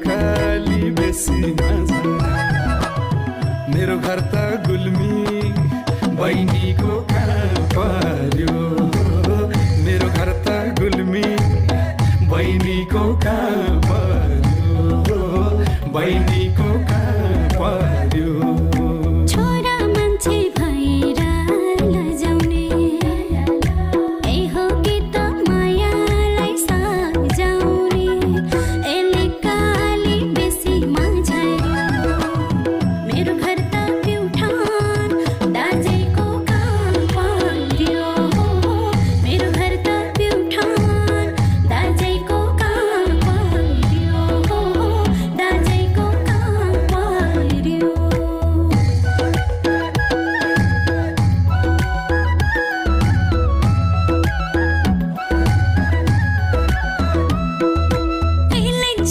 खाली बेसी नजर मेरो घर त गुल्मी बहिनीको कहाँ पर्यो मेरो घर त गुल्मी बहिनीको कहाँ पर्यो बहिनी